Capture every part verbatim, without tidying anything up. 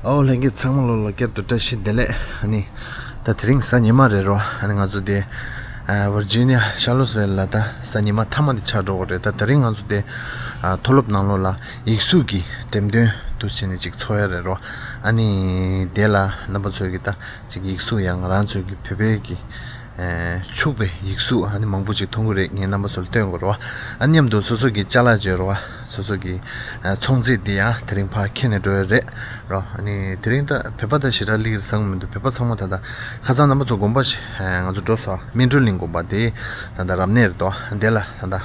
ཨོ་ལྷན་རྒྱས་ཚང་མ་ལོ་ལ་བསྐྱར་དུ་བཀྲ་ཤིས་བདེ་ལེགས། ཨ་ནི་ད་དེ་རིང་གཟའ་ཉི་མ་རེད་རོ། ཨ་ནི་ང་ཚོ་དེ་ཨ་ཝར་ཇི་ནི་ཡ་ཤར་ལོ་སི་རེད་ལ། ད་གཟའ་ཉི་མ་མཐའ་མ་དེ་ཆགས་འགྲོ་གི་རེད། ད་དེ་རིང་ང་ཚོ་དེ་ཨ་མཐོ་སློབ་ནང་ལོགས་ལ་ཡིག་གཟུགས་ཀྱི་འགྲེམས་སྟོན་དུ་བྱས་ནས་ཅིག་འཚོགས་ཡ་རེད་རོ། ཨ་ནི་དེ་ལ་རྣམ་པ་ཚོས་ཀྱི་ད་ཅིག་ཡིག་གཟུགས་ཡང་ང་རང་ཚོའི་གི་བོད་པའི་གི་ཨེ་ཕྱུག་པའི་ཡིག་གཟུགས་ཨ་ནི་མང་པོ་ཅིག་མཐོང་གི་རེད། ངས་རྣམ་པ་ཚོ་ལ་སྟོན་དགོས་རེད་བ། ཨ་མཉམ་དུ་སོ་སོ་གི་ཅ་ལག་བརྗེ་རོ་བ། སོ་སོ་གི་ཨ་ཚོང་རྫས་འདི་ཡང་དེ་རིང་ཕར་འཁྱེར་ནས་འགྲོ་ཡ་རེད་རོ། ཨ་ནི་དེ་རིང་ད་བོད་པ་ད་ཞེ་དྲག་སླེབས་ཀྱི་རེད་བསམ་གི་མི་འདུག་བོད་པ་ཚང་མ་ད་ལྟ་ཁ་སང་རྣམ་པ་ཚོ་དགོན་པ་ཞིག་ཨ་ང་ཚོ་འགྲོ་སོང་། སྨིན་གྲོལ་གླིང་དགོན་པ་དེ་ད་ལྟ་རབ་གནས་རེད་དོ། དེ་ལ་ད་ལྟ་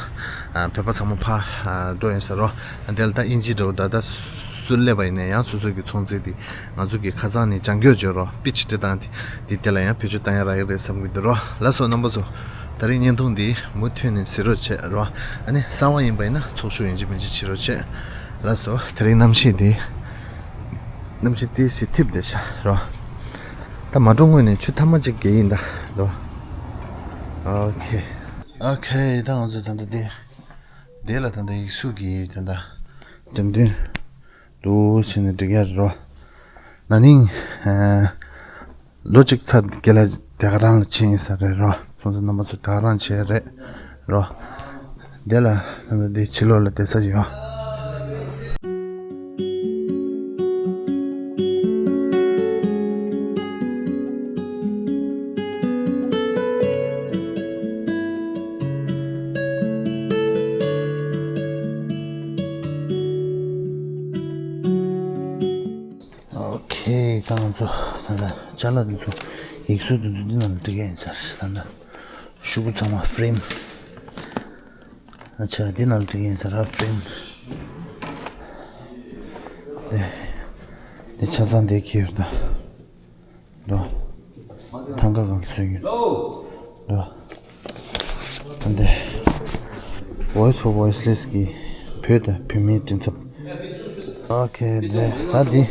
ཨ་བོད་པ་ཚང་མ་ཕར་ཨ་འགྲོ་ཡིན་ས་རོ། དེ་ལ་ད་དབྱིན་ཇི་འདྲ་བོ་ད་ལྟ་སུ་སླེབས་པ་ཡིན་ན་ཡང་སོ་སོ་གི་ཚོང་རྫས་དེ་ང་ཚོ་གི་ཁ་སང་ནས་ལྗང་སྒྱུར་བྱོས་རོགས། པི་ཆི་སྤྲད་སྟངས་དེ་དེ་དེ་ལ་ཡང་བེད་སྤྱོད་བཏང་ཡ་རག་གི་རེད་བསམ་གི་འདུག་རོགས། ལགས་སོ་རྣམ་པ་ཚོ། ད་རིང་བརྙན་ཐུང་འདི་མུ་མཐུད་ནས་གཟིགས་རོགས་བྱེད་རོགས། ཨ་ནི་གསར་པ་ཡིན་པ་ཡིན་ན་ཚོགས་ཞུགས་ཡིན་གཅིག་མིན་གཅིག་བྱེད་རོགས་བྱེད། ལགས་སོ། དེ་རིང་གནམ་གཤིས་འདི་གནམ་གཤིས་ཏོག་ཙམ་འཐིབས་བསྡད་ཤག་རོགས། ད་མ་འགྲོ་སྔོན་ནས་ཆུ་ཐ་མག་ཅིག་བརྒལ་ཡིན་ད་རོགས། ཨོ་ཁེ། ཨོ་ཁེ། ད་ང་ཚོ་ད་ལྟ་འདི་འདི་ལ་ད་ལྟ་ཡིག་གཟུགས་ཀྱི་ད་ལྟ་འགྲེམས་སྟོན་འདུག་བྱས་ནས་འགྲིག་ཡ་རེད་རོ། ན་ནིང་ཨ་ལོ་གཅིག་ཚར་རྗེས་ལ་དེ་ག་རང་ལ་ཕྱིན་ཡིན་ས་རེད་རོ། སོང་ཙང་རྣམ་པ་ཚོ་དེ་ག་རང་བྱས་རེད་རོ། དེ་ལ་ད་ལྟ་འདི་ཕྱི་ལོགས་ལ་བསྡད་ས་ཅིག་ཡོད། ཨོ་ཁེ། ད་ང་ཚོ་ད་ལྟ་ཅ་ལག་འདི་ཚོ་ཡིག་གཟུགས་འདི་ཚོ་འདི་ནང་ལ་སྒྲིག་ཡ་ཡིན་ས་རེད། ད་ལྟ་ཤོག་བུ་ཚང་མ་ཕི་རེམ། ཨ་ཆ་འདི་ནང་ལ་སྒྲིག་ཡ་ཡིན་ས་རེད་ཕི་རེམ། དེ་དེ་ཆ་ཚང་འདི་ཁྱེར་ཡོད་ད། འདུག་ཐང་ག་གང་གི་སོན་ཡོད། འདུག་ད་འདི་Voice for Voiceless གི་བོད་དང་བོད་མིའི་མགྲིན་ཚབ། ཨོ་ཁེ། དེ་ད་འདི་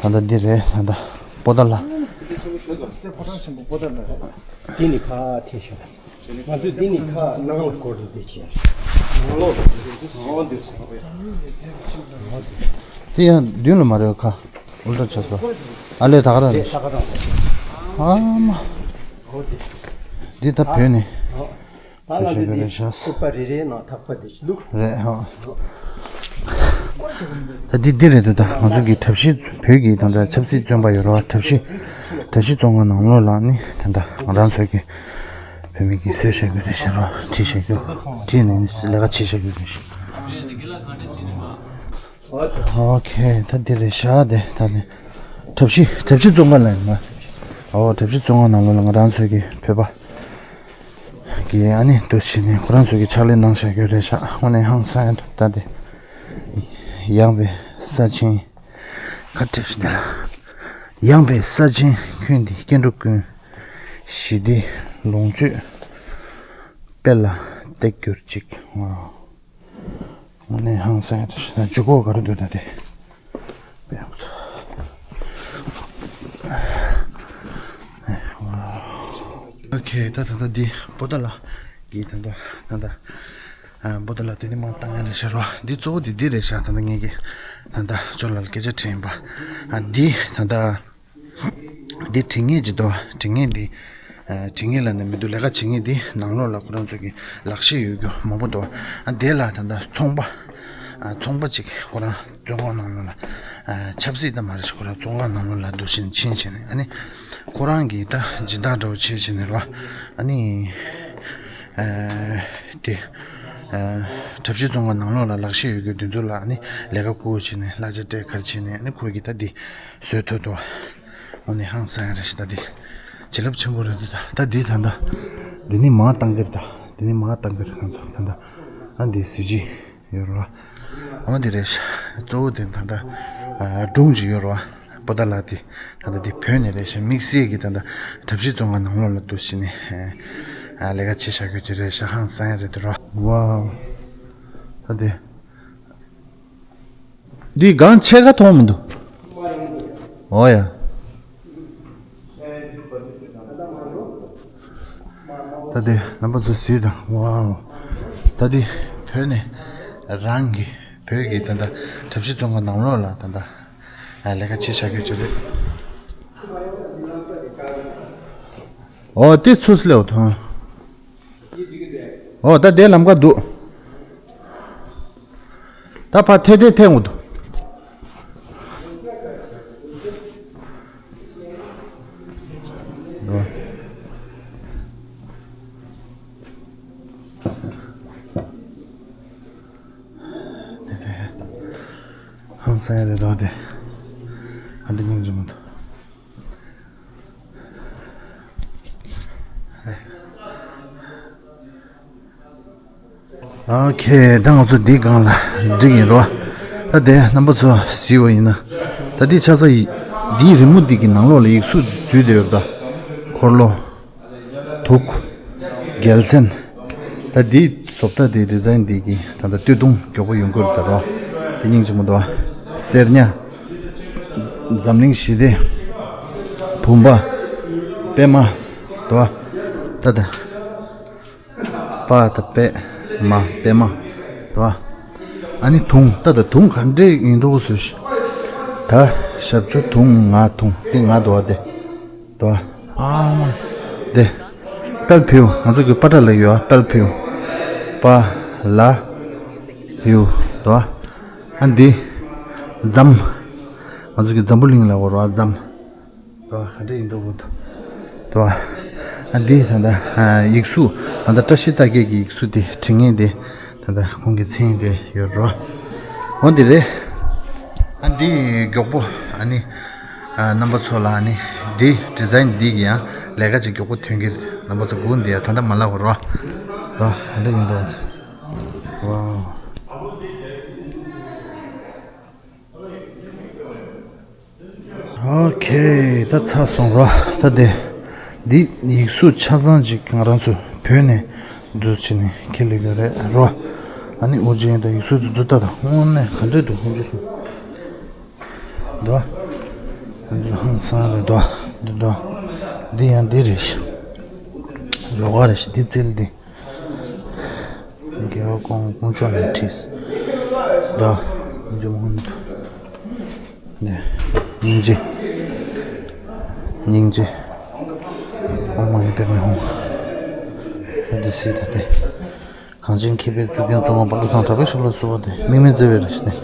ད་ལྟ་འདི་རེད། ད་ལྟ་པོ་ཏཱ་ལ། རྩེ་ཕོ་བྲང་ཆེན་པོ་པོ་ཏཱ་ལ་རེད། འདི་ནི་ཁ་ཐེ་ཤོད། ང་ཚོས་འདི་ནི་ཁ་ནང་ལ་སྐོར་རེ་བསྡད་ཆེ། དེ་ཡང་མདུན་ལ་མ་རེད་ཁ། ཨུལ་ཊ་ཆགས་སོང་། ཨ་ལས་ད་ག་རང་རེད། ཨ་མ། འདི་ད་བོད་ནས་ད་ང་ཚོས་འདི་སྐུད་པ་རེ་རེའི་ནང་ཐག་པ་དེ་ཅིག་འདུག་རེད་ཧོ། ད་འདི་འདི་རེད་འདུག་ད་ང་ཚོ་གི་གྲྭ་བཞི་བོད་ཀྱི་ད་ལྟ་ཆབ་སྲིད་བཙོན་པ་ཡོད་རེད་བ། གྲྭ་བཞི་གྲྭ་བཞི་བཙོན་ཁང་ནང་ལོགས་ལ་ནི་ད་ལྟ་ང་རང་ཚོ་གི་བོད་མི་གིས་བཟོས་བཞག་རྒྱུ་རེད་ཤག་རོ། བྲིས་བཞག་རྒྱུ། བྲིས་ནས་ལས་ཀ་བྱེད་བཞག་རྒྱུ་རེད་ཤག་ཨོ་ཁེ། ད་འདི་རེད་ཤག་དེ་ད་ནི་གྲྭ་བཞི་གྲྭ་བཞི་བཙོན་ཁང་ལ་ཡིན་ན། ཨོ་གྲྭ་བཞི་བཙོན་ཁང་ནང་ལོགས་ལ་ང་རང་ཚོ་གི་བོད་པ་གི་ཨ་ནི་འདུ་བྱས་ནས་ཁོ་རང་ཚོ་གི་ཕྱག་ལས་གནང་བཞག་རྒྱུ་རེད་ཤག་དངོས་གནས་ཧང་སང་ཡ་འདུག་ད་དེ་ཡངས་པའི་ས་ཆེན་ག་འདྲ་ཞིག་དེ་ལ་ཡངས་པའི་ས་ཆེན་ཁྱོན་འདི་སྐྱེ་འགྲོ་ཀུན་ཞི་བདེ་ལོངས་སྤྱོད་དཔལ་ལ་སྟེར་གྱུར་ཅིག་དངོས་གནས་ཧང་སང་ཡ་འདུག་ད་ཇུས་འགོད་ག་རེ་འདུག་ད་དེ། ཨོ་ཁེ། ད་ད་ལྟ་འདི་པོ་ཏཱ་ལ་གི་ད་ལྟ་ད་ལྟ་ཨ་པོ་ཏཱ་ལ་དེ་ནི་མ་བཏང་ཡ་རེད་ཤག་རོ། འདི་གཙོ་བོ་འདི་འདི་རེད་ཤག་ད་ལྟ་ངས་ཀྱི་ད་ལྟ་ཅོ་ལ་སྐད་ཆ་དྲིས་ཡིན་པ། ཨ་འདི་ད་ལྟ་འདི་དྲི་ངད་ཅིག་འདུག་དྲི་ངད་འདི་ཨ་དྲི་ངད་ལབ་ན་མི་འདུག་ལས་ཀ་བྱེད་ངད་འདི་ནང་ལོགས་ལ་ཁོ་རང་ཚོ་གི་ལག་ཤེས་ཡོད་རྒྱུ་མང་པོ་འདུག་ཨ་དེ་ལ་ད་ལྟ་ཚོང་པ། ཨ་ཚོང་པ་ཅིག་ཁོ་རང་བཙོན་ཁང་ནང་ལོགས་ལ་ཨ་ཆབ་སྲིད་ད་མ་རེད་ཤག་ཁོ་རང་བཙོན་ཁང་ནང་ལོགས་ལ་འདུག་ཕྱིན་ཕྱིན་བྱས་ནས་ཨ་ནི་ཁོ་རང་གིས་ད་སྦྱིན་བདག་འདྲ་བོ་བྱས་བྱས་ནས་རེད་བ། ཨ་ནི་ཨ་དེ་ཨ་གྲྭ་བཞི་བཙོན་ཁང་ནང་ལོགས་ལ་ལག་ཤེས་ཡོད་རྒྱུ་དེ་ཚོ་ལ་ཨ་ནི་ལས་ཀ་བསྐུར་བྱས་ནས་གླ་ཆ་སྤྲད་ག་རེ་བྱས་ནས་ཨ་ནི་ཁོ་གིས་ད་འདི་བཟོས་ཐུབ་འདུག་འོ་ནི་ཧང་སང་ཡ་རེད་ཤག་ད་འདི་བྱིན་རླབས་ཆེན་པོ་རེད་འདུག་ད་ད་འདི་ད་ད་འདི་ནི་མ་བཏང་གི་རེད། ད་འདི་ནི་མ་བཏང་གི་རེད། ང་ཚོ་ད་ད་ཨ་འདི་གཟི་བརྗིད་ཡོད་རེད་བ། འོ་འདི་རེད་ཤག་གཙོ་བོ་དེ་ད་ད་ཨ་སྒྲུང་ཅིག་ཡོད་རེད་བ། པོ་ཏཱ་ལ་དེ་ད་ད་འདི་བོད་ནས་རེད་ཤག་དམིགས་བསལ་གྱི་ད་ད་གྲྭ་བཞི་བཙོན་ཁང་ནང་ལོགས་ལ་འདུག་ཕྱིན་ནས་ཨ་ལས་ཀ་བྱེད་བཞག་རྒྱུ་ཅིག་རེད་ཤག་ཧང་སང་ཡ་རེད་འདུག་རོ། ཝའོ། ད་དེ། འདི་སྒང་ཕྱེད་ཀ་མཐོང་མི་འདུག་འོ་ཡ། ད་དེ་རྣམ་པ་ཚོ་གཟིགས་དང་། ཝའོ། ད་དེ་བོད་ནས་རང་གི་བོད་ཀྱི་ད་ལྟ་གྲྭ་བཞི་བཙོན་ཁང་ནང་ལོགས་ལ་ད་ལྟ་ ཨ་ལས་ཀ་ཅི་བྱ་རྒྱུ་ཅི་རེད། ཨོ་དེ་ཚུར་སླེབས་ཐོན། ཨོ་ད་དེ་ལམ་ཁ་འདུག་ད་ཕར་ཐད་ཐད་ཐད་འོང་འདུག་ཧང་སང་ཡ་རེད་དོ་དེ། ཨ་འདི་སྙིང་རྗེ་མོ་འདུག་ཨོ་ཁེ། ད་ང་ཚོ་འདིའི་སྒང་ལ་འགྲིག་ཡིན་རོ། ད་དེ་རྣམ་པ་ཚོ་གཟིགས་པ་ཡིན་ན། ད་འདི་ཆ་ས་ཡི་འདིའི་རི་མོ་འདི་གི་ནང་ལོགས་ལ་ཡིག་གཟུགས་འཛུལ་བསྡད་ཡོད་ད། འཁོར་ལོ། དུག་རྒྱལ་མཚན། ད་འདིའི་བཟོ་ལྟ་འདི་ཌི་ཛའིན་འདི་གི་ད་ལྟ་སྟོད་ཐུང་མགྱོགས་པོ་ཡོང་གི་རེད་ད་རོ། དེ་སྙིང་རྗེ་མོ་འདུག་ཨ། གསེར་ཉ། འཛམ་གླིང་ཞི་བདེ། བུམ་པ། པད་མ། འདུག་ཨ། ད་ད། པ་ད་པད་མ་པད་མ། འདུག་ཨ། ཨ་ནི་དུང་ད་ད་དུང་ག་འདྲས་ཡིན་འདུག་ཟེར་ཤི། ད་ཞབས་ཀྱུ་དུང་ང་དུང་དེ་ང་འདུག་ཨ་དེ། འདུག་ཨ། ཨ་མ། དེ། པལ་ཕིའུ་ང་ཚོ་གི་པ་ཏྲ་ལ་ཡོད་ཨ་པལ་ཕིའུ། པ། ལ། ཕིའུ། འདུག་ཨ། ཨ་འདི། འཛམ། ང་ཚོ་གི་འཛམ་བུ་གླིང་ལ་འོ་རོ་ཨ་འཛམ། འདུག་ཨ། ག་འདྲ་ཡིན་འདུག་གོ་འདུག་ཨ། ཨ་འདི་ད་ལྟ་ཡིག་གཟུགས་ད་ལྟ་བཀྲ་ཤིས་རྟགས་བརྒྱད་ཀྱི་ཡིག་གཟུགས་དེ་བྲི་མཁན་དེ་ད་ལྟ་ཁོང་གི་མཚན་དེ་ཡོད་རོ། འོ་འདི་རེད། ཨ་འདི་མགྱོགས་པོ་ཨ་ནི། ཨ་རྣམ་པ་ཚོ་ལ་ཨ་ནི་འདི་ཌི་ཛའིན་འདི་གི་ཡང་ལས་ཀ་ཅིག་མགྱོགས་པོ་ཐོན་གྱི་རེད། རྣམ་པ་ཚོ་སྒུག་འདི་ཡ་ད་ལྟ་མ་ལབ་རོ། རོ་ཨ་འདྲ་ཡིན་འདུག་ཝའོ། ཨོ་ཁེ། ད་ཚར་སོང་རོ། ད་དེ། འདི་ཡིག་གཟུགས་ཆ་ཚང་ཅིག་ང་རང་ཚོ་བོད་ནས་འདུག་བྱས་ནས་ཁྱེར་ལེ་གི་རེད་རོ། ཨ་ནི་ཨོ་རྒྱན་དང་ཡིག་གཟུགས་དེ་ཚོ་ལྟ་དང་དངོས་གནས་ག་འདྲས་འདུག་ཧོན་ཇུ་སོང་། འདུག་ཨ། ཧོན་ཇུ་ཧང་སང་རེད་འདུག་ཨ། འདི་འདུག་ཨ། འདི་ཡང་འདི་རེད་ཤག་ལོགས་ཀ་རེད་ཤག་འདི་རྩལ་འདི། རྒྱལ་བ་ཀོང་དཀོན་མཆོག་ནས་ཁྲིད། ད། འཇུ་མོ་ཧོན་དུ། ནས། སྙིང་རྗེ། སྙིང་རྗེ། ཨོཾ་མ་ཎི་པདྨེ་ཧཱུྃ། ད་འདི་སྲིད་ད་དེ། གངས་ཅན་མཁས་པའི་གཙུག་རྒྱན་ཚོགས་མང་པ་བློ་བཟང་གྲགས་པའི་ཞབས་ལ་གསོལ་བ་འདེབས། དམིགས་མེད་བརྩེ་བའི་རང་བཞིན་ནས།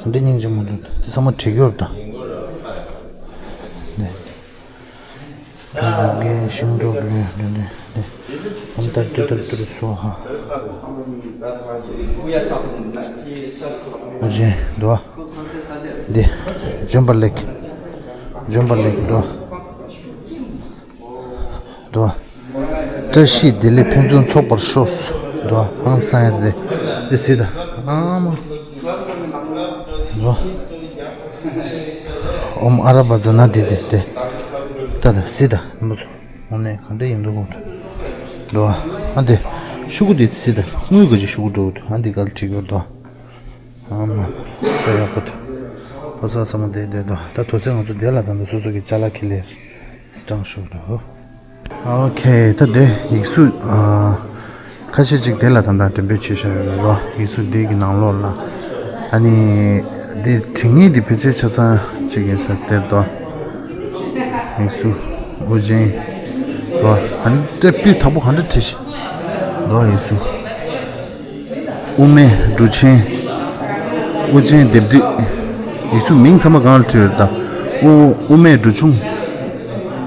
ག་འདྲ་སྙིང་རྗེ་མོ་འདུག་འདི་ཚང་མ་བྲིས་ཡོད་ད། ནས། ཕ་རོལ་གྱི་ཤིང་སྒྲོག་ལུས་ལུས་ལུས་ལུས། ཨོཾ་ཏཱ་ཏུཏྟཱ་ཏུར་སྭཱ་ཧཱ། ཨོ་ཇེ་འདུག་ཨ། འདི། ལྗོན་པ་ལེགས། ལྗོན་པ་ལེགས་འདུག་ཨ། འདུག་ཨ། བཀྲ་ཤིས་བདེ་ལེགས་ཕུན་སུམ་ཚོགས་པར་ཤོག་འདུག་ཨ། ཧང་སང་ཡ་རེད། འདི་སྲིད་ད། ཨ་མ། འདུག་ཨ། ཨོཾ་ཨ་ར་བ་ཛ་ན་དྷཱིཿདེ་དེ། ད་ད་སྲིད་ད། མ་ཚོ། དངོས་གནས་ག་འདྲ་ཡིན་འདུག་གོ། འདུག་ཨ། ཨ་འདི། ཤུ་གུ་འདི་སྲིད་ད། དངུལ་ག་ཅིག་ཤུ་གུ་འགྲོ་གི་འདུག་ཨ་འདི་ག་ལ་བྲིས་ཡོད་འདུག་ཨ་མ། ད་ཡག་པོ་འདུག་ཕོ་གསར་ཚང་མ་བསྡད་བསྡད་འདུག་ད་དོ་ཚད་ང་ཚོ་བསྡད་ལ་ད་ད་སོ་སོ་གི་ཅ་ལག་ཁྱེར་ལས། སྲིད་གྲངས་ཤོར་འགྲོ། ཨོ་ཁེ། ད་དེ་ཡིག་གཟུགས་ཨ། ཁ་ཤས་ཅིག་དེ་ལ་ད་ལྟ་འགྲེམས་སྤེལ་བྱས་བཞག་ཡོད་རེད་རོ། ཡིག་གཟུགས་དེ་གི་ནང་ལོགས་ལ། ཨ་ནི། དེ་བྲིས་ངེས་དེ་ཕལ་ཆེར་ཆ་ཚང་ཅིག་ཡིན་ས་དེར་དོ། ཡིག་གཟུགས་དབུ་ཅན་དོ། ཨ་ནི་སྤུས་དག་པོ་ག་འདྲ་བྲིས་ཤིག་དོ། ཡིག་གཟུགས་དབུ་མེད་འབྲུ་ཆེན། དབུ་ཅན་ལྡེབས་བྲིས། ཡིག་གཟུགས་མིང་ཚང་མ་གང་ལ་བྲིས་ཡོད་ད། དབུ་དབུ་མེད་འབྲུ་ཆུང་།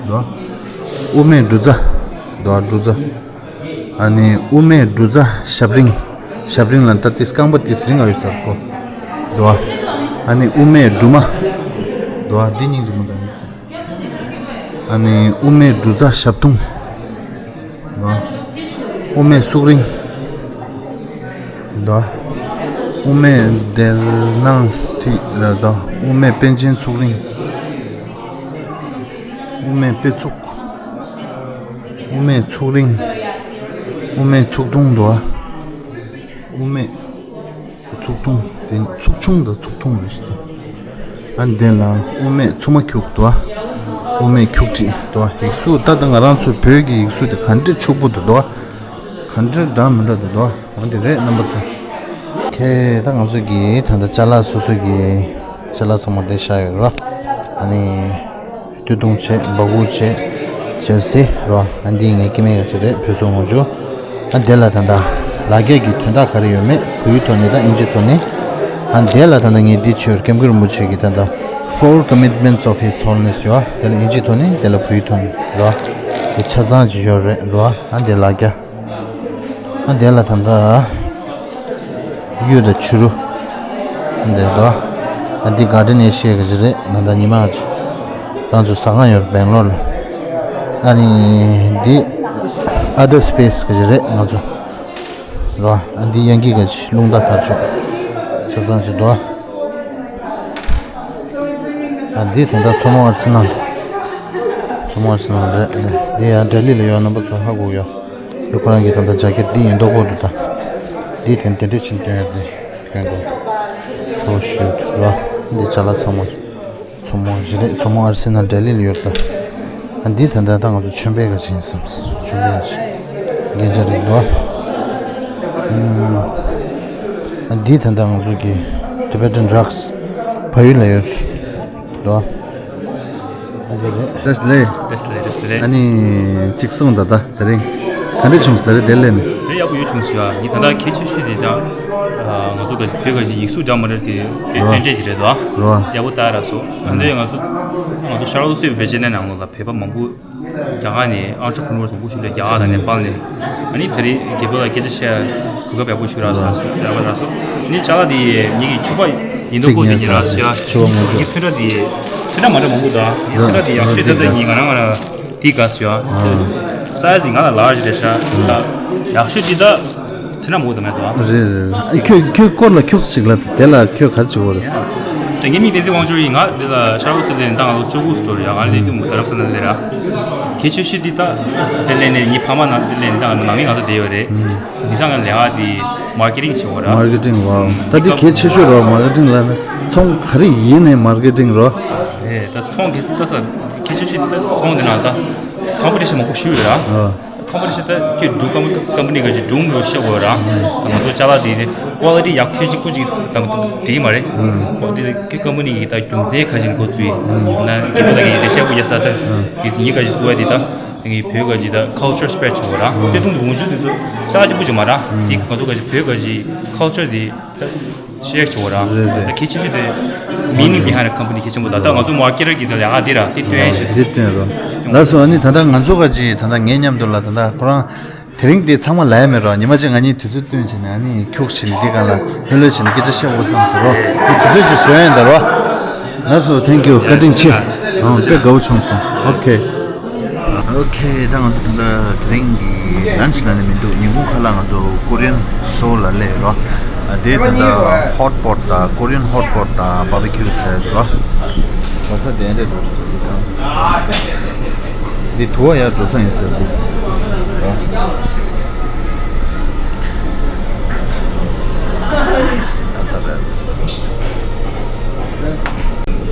དོ། དབུ་མེད་འབྲུ་རྫ། དོ། འབྲུ་རྫ། ཨ་ནི་དབུ་མེད་འབྲུ་རྫ་ཞབས་རིང་། ཞབས་རིང་ལ་ད་ཏིས་རྐང་པ་ཏིས་རིང་ང་ཡོད་ཟེར་གོ། དོ། ཨ་ནི་དབུ་མེད་འབྲུ་མ། དོ། འདི་སྙིང་རྗེ་མོ་དང་། ཨ་ནི་དབུ་མེད་འབྲུ་རྫ་ཞབས་ཐུང་། དོ། དབུ་མེད་སུག་རིང་། དོ། དབུ་མེད་སྡེར་ནང་སྟི་ར་དོ། དབུ་མེད་པཎ་ཆེན་ཚུགས་རིང་། དབུ་མེད་དཔེ་ཚུགས། དབུ་མེད་ཚུགས་རིང་། དབུ་མེད་ཚུགས་ཐུང་དོ། དབུ་མེད་ཚུགས་ཐུང་། དེ་ཚུགས་ཆུང་དང་ཚུགས་ཐུང་རེད་ཤག་ཨ་ནི་དེ་ལ་དབུ་མེད་ཚུགས་མ་ཁྱུག་དོ། དབུ་མེད་ཁྱུག་ཀྲིག་དོ། ཡིག་གཟུགས་ད་ལྟ་ང་རང་ཚོའི་བོད་ཀྱི་ཡིག་གཟུགས་དེ་ག་འདྲས་ཕྱུག་པོ་འདུག་དོ། ག་འདྲས་འདྲ་མི་འདྲ་འདུག་དོ། འོ་འདི་རེད་རྣམ་པ་ཚོ། ཁེ། ད་ང་ཚོ་གི་ད་ལྟ་ཅ་ལག་སོ་སོ་གི་ཅ་ལག་ཚང་མ་དེ་བཞག་ཡོད་རོ། ཨ་ནི་སྟོད་ཐུང་བྱས། སྦ་ཁུག་བྱས། ཞལ་ཟས་རོ། ཨ་འདི་ངའི་སྐྱེ་དམན་གྱི་ཅིག་རེད། བོད་སོག་ངོ་ཅོ། ཨ་དེ་ལ་ད་ལྟ་ལ་རྒྱ་གི་དོན་དག་ག་རེ་ཡོད་མེད་བོད་ཡིག་ཐོག་ནས་དང་ཨིན་ཇི་ཐོག་ནས། ཨ་དེ་ལ་ད་ལྟ་ངས་འདི་ཆོས་སྐྱབས་མགོན་རིན་པོ་ཆེ་གི་ད་ལྟ་Four Commitments of His Holiness ཡོད། དེ་ལ་ཨིན་ཇི་ཐོག་ནས། དེ་ལ་བོད་ཡིག་ཐོག་ནས་རོ། དེ་ཆ་ཚང་ཅིག་ཡོད་རེད་རོ། ཨ་དེ་ལ་རྒྱ། ཨ་དེ་ལ་ད་ལྟ་གཡུ་དང་བྱུ་རུ། འདི་དོ། ཨ་འདི་Garden Asia གི་ཅིག་རེད། ད་ལྟ་ཉི་མ་ཅིག་རང་ཚོ་ཟ་ཁང་ཡོད་རེད། སྦེང་ལོར་ལ། ཨ་ནི་འདི་Other Space གི་ཅིག་རེད། ང་ཚོ་རོ། ཨ་འདི་ཡང་གི་གི་ཅིག་རླུང་རྟ་དར་ལྕོག་ཆ་ཚང་ཅིག་དོ། ཨ་འདི་ད་ལྟ་མཚོ་མོ་ཨར་སི་ནལ། མཚོ་མོ་ཨར་སི་ནལ་རེད། འདི་ཡང་ལྡི་ལི་ལ་ཡོད། རྣམ་པ་ཚོ་ཧ་གོ་ཡོད། དེ་ཁོ་རང་གི་ད་ལྟ་ཇ་ཀེ་ཊི་འདི་ཡིན་མདོག་ཁོག་ཏུ་ད། འདི་དེ་དེ་འདྲས་ཕྱིན་སྟོན་ཡོད་དེ། སྟོན་དགོས། So cute ར། འདི་ཅ་ལག་ཚང་མ། མཚོ་མོ་ཞིག་རེད། མཚོ་མོ་ཨར་སི་ནལ་ལྡི་ལི་ལ་ཡོད་ད། ཨ་འདི་ད་ལྟ་ད་ང་ཚོ་མཆོད་པའི་ག་ཅིག་ཡིན་བསམ། མཆོད་པའི་ག་ཅིག་རྒྱན་ཆ་རེད་འདུག་ཨ། འདི་ད་ལྟ་ང་ཚོ་གི་Tibetan rugs བལ་ཡུལ་ལ་ཡོད་འདུག་ཨ། བཀྲ་ཤིས་བདེ་ལེགས། བཀྲ་ཤིས་བདེ་ལེགས། བཀྲ་ཤིས་བདེ་ལེགས། ཨ་ནི་གཅིག་གསུངས་ད། ད་དེ་རིང་ག་འདྲ་བྱུང་སོང་། ད་རེས་དེ་ལས་ནས། དེ་ཡག་པོ་ཡོད་བྱུང་སོང་ཡ། ངས་ད་ལྟ་གལ་ཆེ་ཤོས་དེ་ད་ང་ཚོ་ག་ཅིག་བོད་ག་ཅིག་ཡིག་གཟུགས་འདྲ་མི་འདྲ་དེ་དེ་རོ། སྟོན་འབྲས་ཅིག་རེད་དོ། རོ། ཡག་པོ་ལྟ་ར་སོ། ཨ་འདི་ང་ཚོ་ང་ཚོ་ཤར་ཨོ་སི་བྷི་ཇི་ནལ་ནང་ལོགས་ལ་བོད་པ་མང་པོ་རྒྱ་གར་ནས་entrepreneurs མང་པོ་ཞིག་རེད། རྒྱ་གར་དང་ནེ་པཱལ་ནས། ཨ་ནི་ད་རེས་རྒྱལ་པོ་ལ་སྐད་ཆ་བཤད་གོ་སྐབས་ཡག་པོ་ཞིག་རག་སོང་། རག་པ་རག་སོང་། ཨ་ནི་ཅ་ལག་དེ་ངེད་ཀྱི་ཕྱུ་པ་ཡིན་མདོག་ཁོག་ཅིག་ཡིན་རག་སོང་ཡ། ཕྱུ་པ་ངོ་། ངེད་ཚོན་ཁྲ་དེ་ཚོན་ཁྲ་མ་འདྲ་མང་པོ་འདུག་ཨ་ནི་ཚོན་ཁྲ་དེ་ཡག་ཤོས་ད་ལྟ་ངེད་ང་རང་ང་རང་དེ་དགའ་སོང་ཡ། སའི་ཛི་ང་ལ་ལར་ཇི་རེད་ཤག་ད་ཡག་ཤོས་དེ་ད། ཚོན་ཁྲ་མང་པོ་དང་མེད་དོ། རེད་རེད། ཨ་ཁྱོད་ཁྱོད་སྐོར་ལ་ཁྱུག་ཅིག་ལ་དེ་ལ་ཁྱོད་ག་རེ་བྱེད་དགོས་རེད། ད་ངའི་མིང་བསྟན་འཛིན་དབང་ཕྱུག་ཡིན། ང་འདི་ལ་ཤར་ཨོ་སི་ཊྲེ་ལི་ཡ་ནས་ད་ང་ལོ་བཅུ་དགུ་འགྲོ་རེད། ང་ལས་དུས་རྡ་རམ་ས་ལ་ལས་ར། གལ་ཆེ་ཤོས་འདི་ད་དེ་ལས་ནས་ངའི་ཕ་མ་ནང་དེ་ལས་ནས་ད་ང་ནང་མི་ང་ཚོ་བསྡད་ཡོད་རེད། ཡིན་ཙང་ང་ལས་ཀ་འདི་མར་ཀེ་ཊིང་བྱེད་དགོས་ར། མར་ཀེ་ཊིང་། ཝའོ། ད་འདི་གལ་ཆེ་ཤོས་རོ། མར་ཀེ་ཊིང་ལ་ན་ཚོང་ག་རེ་ཡིན་ནའི་མར་ཀེ་ཊིང་རོ། རེད། ད་ཚོང་གལ་སྲིད་ད་ས་གལ་ཆེ་ཤོས་འདི་ད་ཚོང་འདི་ན་ད་ཀམ་པི་ཊི་ཤན་མང་པོ་ཞིག་ཡོད་ར། ཨ། ཁོམ་པ་ནི་ཤ་སྟག་ཁྱོད་འབྲུག་ཁོམ་པ་ནི་ཁ་ཅིག་འབྲུག་ལོ་ཤ་དགོས་ར། ང་ཚོ་ཅ་ལག་དེ་ཀོ་ལི་ཊི་ཡག་ཤོས་ཅིག་སྐུ་ཅིག་དང་འགྲིག་གི་མ་རེད། ཨོ་དེ་ཁྱོད་ཁོམ་པ་ནི་གི་ད་རྒྱུ་མཚན་ཁ་ཅིག་འགོ་བཙུགས་ཡིན་ན་རྒྱལ་པོ་ད་གི་རེ་ཤ་པོ་ཡ་ས་ད་དེ་ངའི་ཁ་ཅིག་བཙུགས་པ་དེ་ད་ངའི་བོད་ཁ་ཅིག་ད་ཁལ་ཅར་སི་པེ་རེ་ཌི་བྱེད་དགོས་ར། དེ་དུང་དུ་འོང་ཆུ་དེ་ཚོ་ཅ་ལག་གཅིག་པུ་ཅིག་མ་ར། དེ་ང་ཚོ་ཁ་ཅིག་བོད་ཁ་ཅིག་ཁལ་ཅར་དེ་ད། ཤེར་བྱེད་དགོས་ར། རེད་རེད། ད་གལ་ཆེ་ཤོས་དེ་meaning behind the company གལ་ཆེན་པོ། ད་ལྟ་ང་ཚོ་མར་ཀེ་ཊར་གྱི་ད་ལས་ཀ་འདི་ར་དེ་སྟོན་ཡས་ཤིག་འདི་སྟོན་རོགས། ལགས་སོ། ཨ་ནི་ད་ལྟ་ང་ཚོ་ག་ཅིག་ད་ལྟ་ངའི་མཉམ་དུ་ལ་ད་ལྟ་ཁོ་རང་དེ་རིང་དེ་ཚང་མ་ལ་ཡ་མེད་རོགས། ཉི་མ་གཅིག་ང་གཉིས་དུས་ཚོད་བཏོན་བྱས་ནས་ཨ་ནི་ཁྱུག་བྱས་ནས་འདི་ག་ལ་ལྷོད་ལྷོད་བྱས་ནས་སྐད་ཆ་བཤད་དགོས་བསམ་སོང་རོགས། དེ་དུས་ཚོད་ཅིག་བཟོས་ཡིན་ད་རོགས། ལགས་སོ། Thank you། བཀའ་དྲིན་ཆེ། ཨང་། དཔེ་དགའ་བོ་བྱུང་སོང་། ཨོ་ཁེ། ཨོ་ཁེ། ད་ང་ཚོ་ད་ལྟ་དེ་རིང་གི་ལན་ཆི་ལ་ནི་མི་འདུག་ཉིན་གུང་ཁ་ལག་ང་ཚོ་ཀོ་རི་ཡན་སོལ་ལ་སླེབས་རོ། ཨ་དེ་ད་ལྟ་ཧོ་ཊི་པོ་ཊི་དང་ཀོ་རི་ཡན་ཧོ་ཊི་པོ་ཊི་དང་བྷར་བི་ཁྱུ་ཟེར་རོ། བྱ་ས་དེ་འདྲ་འགྲོ་འདི་ཐུ་བ་ཡར་འགྲོ་ས་ཡིན་ཟེར་འདུག་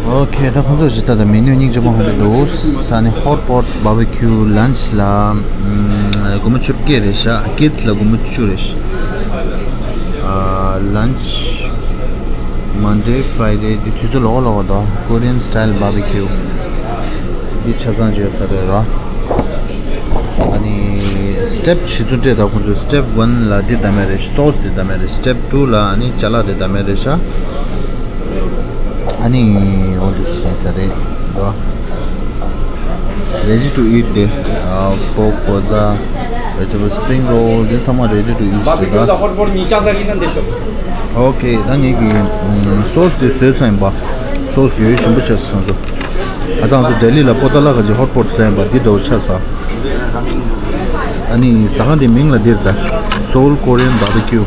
ཨོ་ཁེ། ད་ཁོང་ཚོ་ཇི་ལྟར་དང་མེ་ནུ་སྙིང་རྗེ་མོ་ཧོན་དུ་འདུག་ས་ནི་ཧོ་ཊི་པོ་ཊི་བྷར་བི་ཁྱུ། ལན་ཆི་ལ་ཨམ་སྒོར་མོ་བཅོ་བརྒྱད་རེད་ཤག་ཀི་ཌི་སི་ལ་སྒོར་མོ་བཅུ་རེད་ཤག་ཨ་ལན་ཆི་མོན་ཌེ་ཕ་རའི་ཌེ་འདི་དུས་ཚོད་ལོགས་ལོགས་འདུག་ཀོ་རི་ཡན་སི་ཊའིལ་བྷར་བི་ཁྱུ། འདི་ཆ་ཚང་བརྗོད་ས་རེད་རོ། ཨ་ནི་སི་ཊེབ་བཞི་ཚོ་སྤྲད་དང་ཁོང་ཚོས། སི་ཊེབ་ཝན་ལ་འདི་བདམས་ཡས་རེད། སོ་སི་འདི་བདམས་ཡས་རེད། སི་ཊེབ་ཊུ་ལ་ཨ་ནི་ཅ་ལག་འདི་བདམས་ཡས་རེད་ཤག་ཨ་ནི་འོ་འདི་བྱས་ས་རེད་འདུག Ready to eat དེ། ཨ་པོག་གོ་ཛ། བེ་ཇི་ཊེ་བལ། སི་པི་རིང་རོལ། འདི་ཚང་མ་ready to eat རེད་ད། ཨོ་ཁེ། ད་ངེད་ཀྱི་སོ་སི་འདི་བཟོས་ཚར་ཡིན་པ། སོ་སི་ཡོད་ཡོད་ཞིམ་པོ་ཆགས་སོང་ཚོ། ཨ་ཙང་ཚོ་ལྡི་ལི་ལ་པོ་ཏ་ལ་ག་ཅིག་ཧོ་ཊི་པོ་ཊི་ཟེར་ཡིན་པ་འདི་འདྲ་བོ་ཆགས་སོང་། ཨ་ནི་ཟ་ཁང་དེའི་མིང་ལ་འདིར་ད། Seoul Korean Barbecue།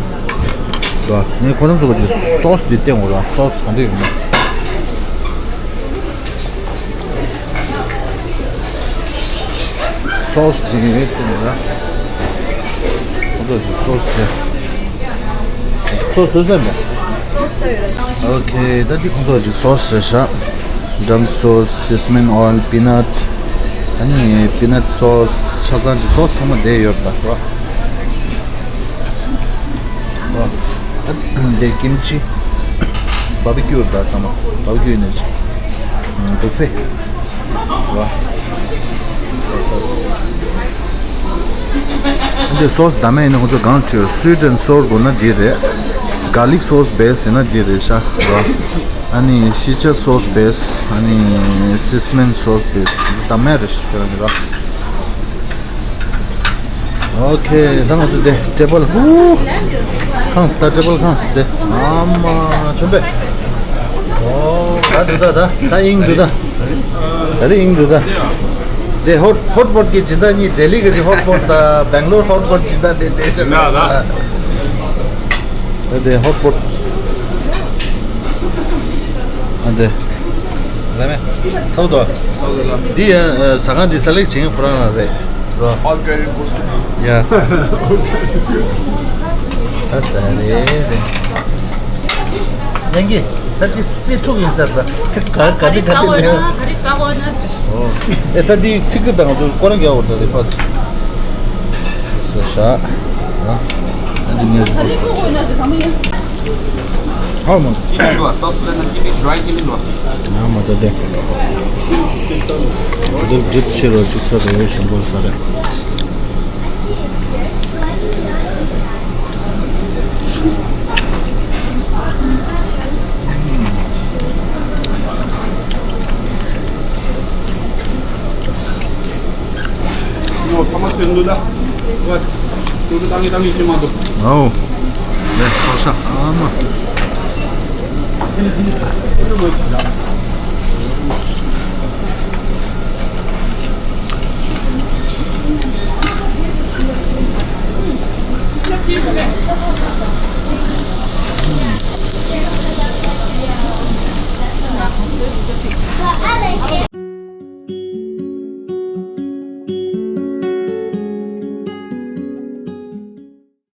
ད་ངས་ཁོ་རང་ཚོ་ག་ཅིག་སོ་སི་འདི་བསྟན་དགོས་ར། སོ་སི་ག་འདྲ་ཡོད་མེད། སོ་སི་འདི་ངས་བསྟན་དགོས་ར། ཁོ་ཚོ་ག་ཅིག་སོ་སི་དེ། སོ་སོ་སོ་མེད། ཨོ་ཁེ། ད་འདི་ཁོང་ཚོ་གི་སོ་སི་རེད་ཤག་ཌམ་སོ་སི། སེ་སི་མན་ཨོ་ཡལ། པི་ནཊ། ཨ་ནི་པི་ནཊ་སོ་སི། ཆ་ཚང་གི་སོ་སི་ཚང་མ་བསྡད་ཡོད་རེད་ད། ཨ་འདི་ཀིམ་ཆི། བྷར་བི་ཁྱུ་རེད་ད། ཚང་མ་བྷར་བི་ཁྱུ་ཡིན་ནས། བུ་ཕེ། འདི་སོ་སི་ད་མེད་ཡིན་ན་ཁོ་ཚོ་གང་བྲིས། Sweet and sour དགོས་ན་འདི་རེད། Garlic sauce base ཡིན་ན་འདི་རེད་ཤག་ཨ་ནི་ཤི་ཆ་སོ་སི་བེ་སི། ཨ་ནི་སི་སི་མན་སོ་སི་བེ་སི། ད་མེད་རེད་ཤག་ཁྱེད་རང་གི་ར། ཨོ་ཁེ། ད་ང་ཚོ་དེ་ཊེ་བལ། ཧུ། ཁང་སི་ད་ཊེ་བལ་ཁང་སི་དེ། ཨ་མ་ཆོམ་པེ། ཨོ་ད་འདུག་ད་ད་ད་ཨིང་འདུག་ད། ད་དེ་ཨིང་འདུག་ད། དེ་ཧོཊ་ཧོཊ་པོཊ་གི་སྦྱིན་བདག་གཉིས། ལྡི་ལི་གི་ཧོཊ་པོཊ་དང་སྦེང་ལོར་ཧོཊ་པོཊ་སྦྱིན་བདག་དེ་དེ་ཤོད་ན་ད། ཨ་དེ་ཧོཊ་པོཊ། ཨ་དེ། ར་མེན། ཚ་བོ་དོ། འདི་ཡང་ཟ་ཁང་འདི་ས་ལེགས་བྱེད་མཁན་ཁོ་རང་རང་རེད། རོ། All credit goes to me. ཡ། ད་ས་རེད་རེད། ཡང་གི། ད་འདི་རྩིས་འཁྲུག་ཡིན་ས་རེད་ད། ག་ག་འདི་ག་འདི་ལེན། ག་རེ་ཟ་དགོས་ན་ཟེར། ཨོ། ཨེ་ད་འདི་ཚིག་གི་དང་དུ་སྐོར་ར་རྒྱག་འོར་ད་རེད་པ། ས་ཤ། ཨ་འདི་ངས་ཨ་མ། ཅི་མི་འདུག་ཨ། སོ་སོ་ལ་ན་ཅི་མི་ཌ་རའི་ཅི་མི་འདུག་ཨ། ཨ་མ་ད་དེ། འདི་ཌིབ་ཆེ་རོ་ཅིག་ས་དང་ཡོད་ཞིམ་པོ་ས་རེད། ཡོ། ཐ་མ་ཚོས་འདུག་ད། ཝ། ཚོས་འདུག་ད་ངས་ད་ངས་ཤེས་མ་འདུག་ཨོ། ལེ་ཁོ་ཤ་ཨ་མ།